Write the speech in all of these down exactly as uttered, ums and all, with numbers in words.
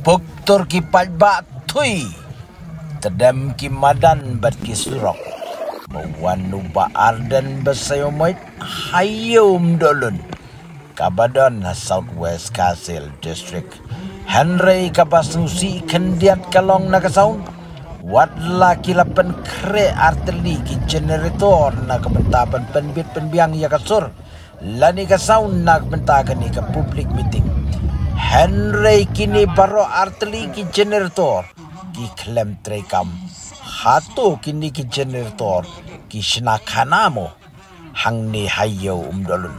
Puktur ki paidbah thui. Tdem ki madan bad ki surok. Ba wan u Bah Ardent Basaiawmoit ha Ïewmduhlun, kaba don ha South West Khasi Hills District. Hynrei kaba sngewsih khyndiat ka long na ka sound, wat la ki la pynkhreh artylli ki generator na ka bynta ban pynbit pynbiang ïa ka sur lane ka sound na ka bynta kane ka public meeting. Hynrei kine baroh artylli ki generator ki khlem treikam. Hato kine ki generator ki shna khana mo hangne ha Ïewmduhlun?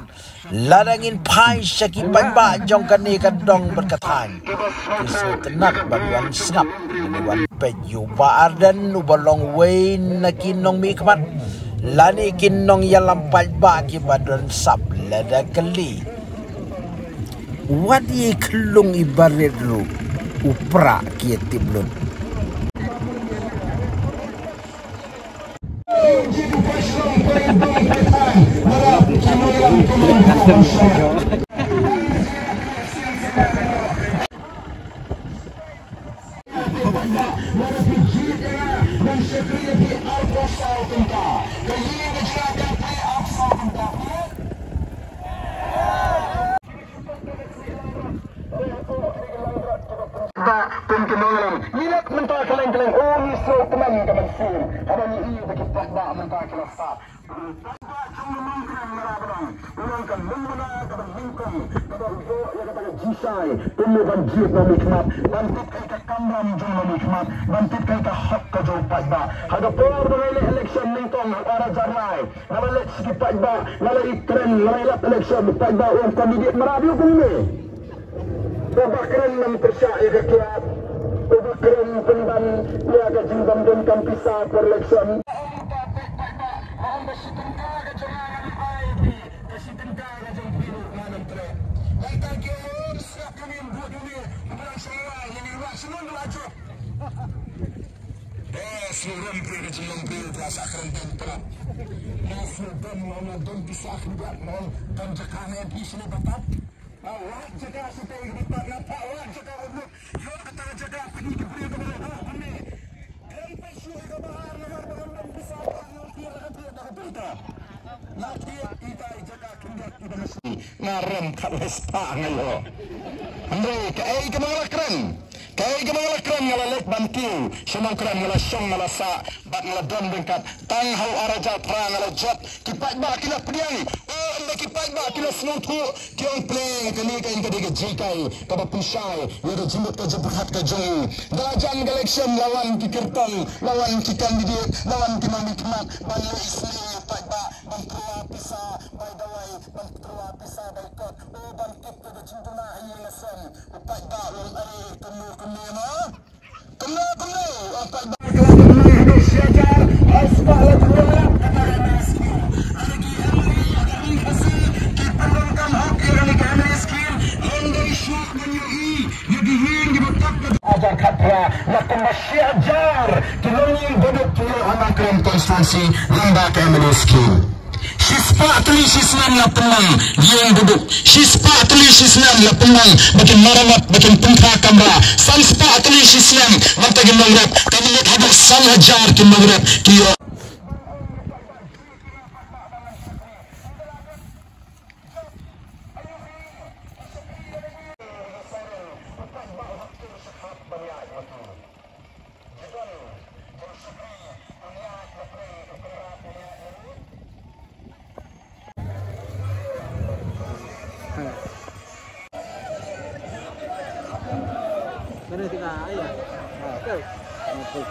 Lada ngin phai sha ki paidbah jong kane ka dong bad ka thaiñ, ki sngewtynnat ban wan sngap, ban wan peit ïa u Bah Ardent uba long uwei na ki nongmihkhmat lane ki nongïalam paidbah kiba don sap. Lada kylli, wat ïa khlung i barit ruh, u prah ki ïa tip lut. Ba kum ki nongïalam ngi leh mynta kylleng kylleng, oh, ngi sngew kmen ka mynsiem haba ngi ïohi ba ki paidbah mynta ki la sah. Paidbah jong ngi Nongkrem Marabadong, u long ka lynti kaba nyngkong kaba u ïoh ïa kata ka jingshai kum u ban jied nongmihkhmat, ban tip kai ka kamram jong nongmihkhmat, ban tip kai ka hok ka jong paidbah. Ha ka por ba ngi leh election nyngkong ha u ar hajar lai, nga la leit sha ki paidbah, nga la ïakren, nga la ïalap election, paidbah u ong kam ïa dei mrad ïa u kumne. Uba kren nam pyrshah ïa ka kiad, uba kren pynban ïa ka jingbym donkam pisa for election. Eh, sngewrem phi ka jinglong phi ka sa kren don prap. Na sngewdon, na don pisa khyndiat, na don jaka na M P shane batat. Na wad jaka shatei ka batat, na phah wad jaka u duk. Ïoh kata jaka pynïaid ki briew kaba la hok hangne. Kren pynshoi kaba ar na kaba don pisa, na thied ita i jaka khyndiat iba nga sngewthuh. Nga rem khatlai spah nga ïoh. Hynrei kaei kaba nga la kren? Kaei kaba nga la kren? Nga la leit ban kiew sha Nongkrem, nga la shong, nga la sah bad nga la don ryngkat. Tang ha u ar hajar phra nga la jop, ki paidbah ki la pdiang. Oh, ynda ki paidbah ki la sngewthuh, ki ong pyrshah, kane ka dei ka jinghikai kaba pynshai ïa ka jingmut ka jingpyrkhat ka jong u. Da la jan ka election la wan ki kyrtong, la wan ki candidate, la wan ki nongmihkhmat ban leh isynei ïa u paidbah, ban pynlong pisa bai dawai, ban pynlong pisa bai kot. Oh, ban kit ka jingduna ha ïing ha sem. U paidbah u ong, are kumno kumno mo? Kumno kumno? U paidbah u ong, kumno kumno? Shi hajar, ar spah laiphew lak kata ka M L A scheme. Are ki M L A ha ka ri Khasi ki pyndonkam hok ïa kane ka M L A scheme. Ym dei shuh ban ïohi ïa ki ïing kiba tap na hajar khatphra, na kumba shi hajar ki longïing baduk ki ïoh ha Nongkrem constituency lyngba ka M L A scheme. Shispah tylli shisnem la pynlong ïing baduk. Shispah tylli shisnem la pynlong ba kin maramat, ba kin pynthikna kamra. Sanspah tylli shisnem mynta ki nongrep, ka mynta haduh san hajar ki nongrep ki ïoh. Mana kita ayah? Ah, betul.